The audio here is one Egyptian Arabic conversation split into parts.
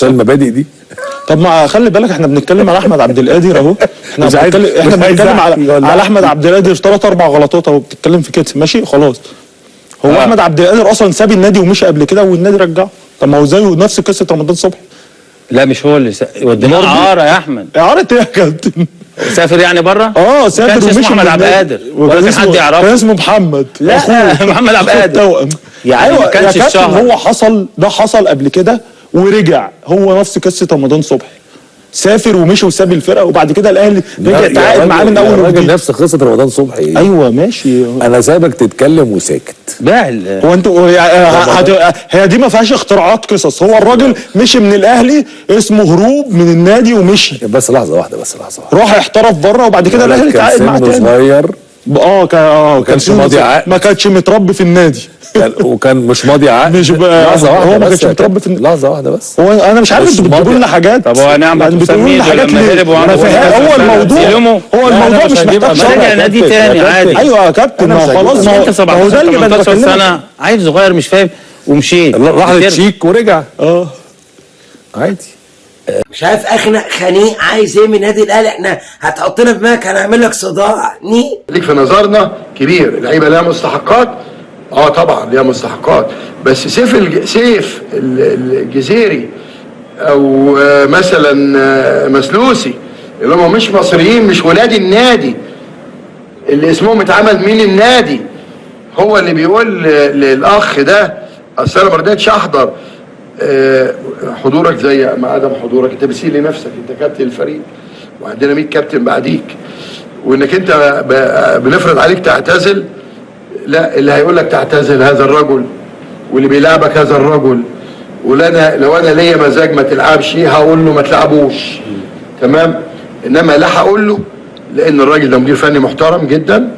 عشان المبادئ دي. طب ما خلي بالك احنا بنتكلم على احمد عبد القادر اهو، احنا مش عايز- بنتكلم احنا مش عايز بنتكلم أحكي على ولا على أحكي. احمد عبد القادر ثلاث اربع غلطات اهو، بتتكلم في كده ماشي خلاص. هو احمد عبد القادر اصلا ساب النادي ومشي قبل كده والنادي رجعه. طب ما هو زيه نفس قصة رمضان صبحي. لا مش هو اللي وديناه برضه؟ اعاره يا احمد. اعاره ايه يا كابتن؟ سافر يعني بره؟ اه سافر كانش اسمه ومشي احمد من عبد النادي. القادر ولا وكان كان اسمه حد كان يعرفه. اسمه محمد. لا، أخوه. محمد عبد أخوه القادر. التوأم. يعني ايوه ما كانش يا كابتن، اتشهر. هو حصل ده، حصل قبل كده ورجع. هو نفس قصة رمضان صبحي، سافر ومشي وساب الفرقة، وبعد كده الاهلي رجع يا تعاقد راجل- معاه من يا اول راجل وجديد. نفس قصة رمضان صبحي. ايوه ماشي. انا سايبك تتكلم وساكت. باع هو انتوا هي دي ما فيهاش اختراعات قصص. هو الراجل مشي من الاهلي، اسمه هروب من النادي ومشي، بس لحظة واحده، بس لحظة واحده. راح احترف بره، وبعد كده الاهلي كان تعاقد معاه سنة تاني. صغير. اه كان اه كان كانش سنة ماضي صغير. عقد. ما كانش متربي في النادي. وكان مش ماضي عقد. مش بقى- لحظة واحدة هو ما بس كانش يا متربي كابتن. في لحظة واحدة بس. هو انا مش عارف مش انتوا بتجيبوا ماضي. لنا حاجات. طب هو نعم يعني بتقولوا لنا ميدو حاجات لما ليه؟ هرب وعمل ما فيها. هو سنة الموضوع، سلمه. هو لا، الموضوع أنا مش مش هجيب محتاج أمثلة شرح. رجع يا نادي كابتن، يا تاني كابتن. عادي. ايوه يا كابتن، أنا ما مش هو هجيب خلاص، ما انت هو ما هو ده 17 اللي انا 18 بكلمك. سنة عيل صغير مش فاهم ومشيت. راح للتشيك ورجع اه عادي. مش عارف اخنق خنيق عايز ايه من النادي الاهلي؟ احنا هتحطنا في دماغك هنعمل لك صداع ني. ليك في نظرنا كبير. اللعيبة لها مستحقات، طبعا ليها مستحقات، بس سيف الجزيري او مثلا مسلوسي اللي هم مش مصريين، مش ولاد النادي، اللي اسمهم اتعمل من النادي، هو اللي بيقول للاخ ده اصل انا ما رضيتش احضر. حضورك زي ما عدم حضورك، انت بتسيء لنفسك، انت كابتن الفريق وعندنا 100 كابتن بعديك، وانك انت بنفرض عليك تعتزل. لا، اللي هيقول لك تعتزل هذا الرجل، واللي بيلعبك هذا الرجل، ولا لو انا ليا مزاج ما تلعبش هقول له ما تلعبوش، تمام؟ انما لا هقول له، لان الراجل ده مدير فني محترم جدا،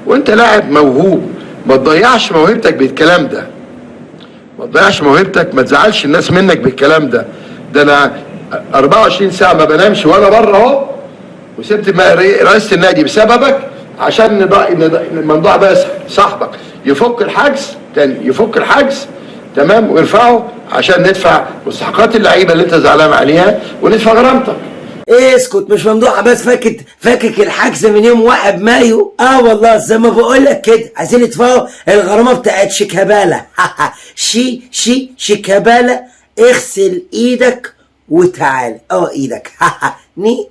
وانت لاعب موهوب، ما تضيعش موهبتك بالكلام ده، ما تضيعش موهبتك، ما تزعلش الناس منك بالكلام ده. ده انا 24 ساعة ما بنامش وانا بره اهو، وسبت رئاسة النادي بسببك عشان الموضوع بس صاحبك يفك الحجز تاني، يفك الحجز تمام ويرفعه عشان ندفع مستحقات اللعيبة اللي انت زعلان عليها وندفع غرامتك. ايه اسكت، مش ممدوح عباس فاكك الحجز من يوم 1 مايو. والله زي ما بقول لك كده، عايزين يدفعوا الغرامة بتاعت شيكابالا. شي شي شيكابالا، اغسل ايدك وتعال ايدك. ني.